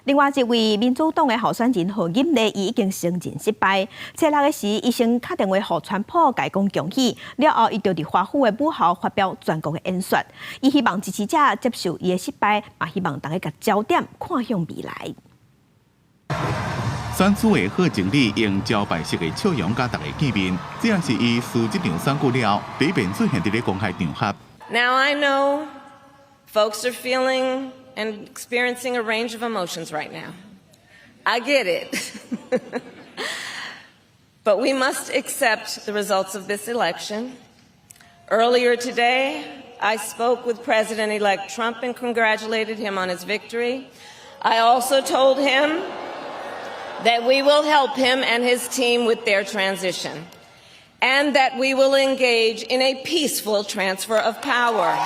另外一位民主黨的候選人賀錦麗，伊已經承認失敗。初六的時，伊先敲電話予川普，共伊講恭喜，了後伊就佇華府的母校發表全國的演說。伊希望支持者接受伊的失敗，嘛希望大家共焦點看向未來。選輸的賀錦麗用招牌式的笑容佮大家見面，這也是伊輸這場選舉了第一遍出現佇咧公開場合。 Now I know folks are feeling and experiencing a range of emotions right now. I get it. But we must accept the results of this election. Earlier today, I spoke with President-elect Trump and congratulated him on his victory. I also told him that we will help him and his team with their transition and that we will engage in a peaceful transfer of power.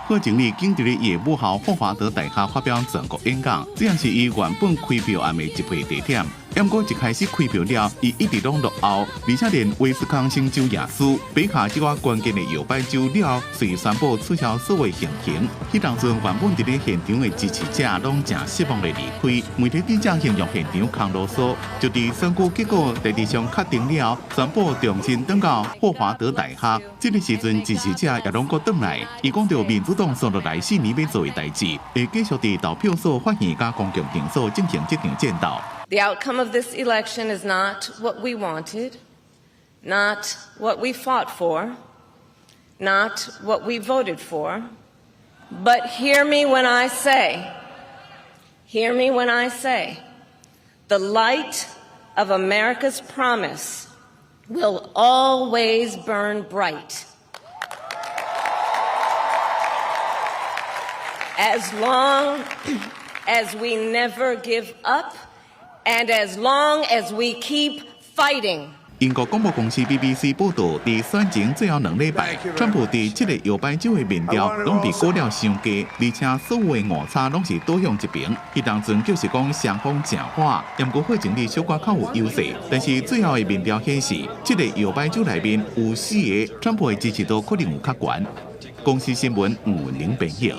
賀錦麗今佇咧伊的母校霍華德大學發表全國演講，這也是伊原本開票案的集會地點。毋過一開始開票了，伊一直攏落後，而且連威斯康星州也輸，北卡這個關鍵的搖擺州了，隨宣布取消所有行程。彼當陣原本佇咧現場的支持者攏誠失望的離開。媒體記者形容現場空囉嗦，就佇選舉結果大致上確定了，宣布重新轉到霍華德大學。這個時陣支持者也攏閣轉來。伊講著民主黨紲落來四年欲做的代誌，會繼續佇投票所、法院佮公共場所進行這場戰鬥。 The outcome of this election is not what we wanted, not what we fought for, not what we voted for. But hear me when I say, hear me when I say, the light of America's promise will always burn bright. As long as we never give up and as long as we keep fighting. 英國廣播公司 BBC 報導，佇選前最後兩禮拜，川普佇七個搖擺州的民調攏被估了傷低，而且所有的誤差攏是倒向一邊。彼當陣就是講雙方誠倚，毋過賀錦麗小可較有優勢。但是最後的民調顯示，七個搖擺州內面有四個川普的支持度可能有較懸。公視新聞吳文玲編譯。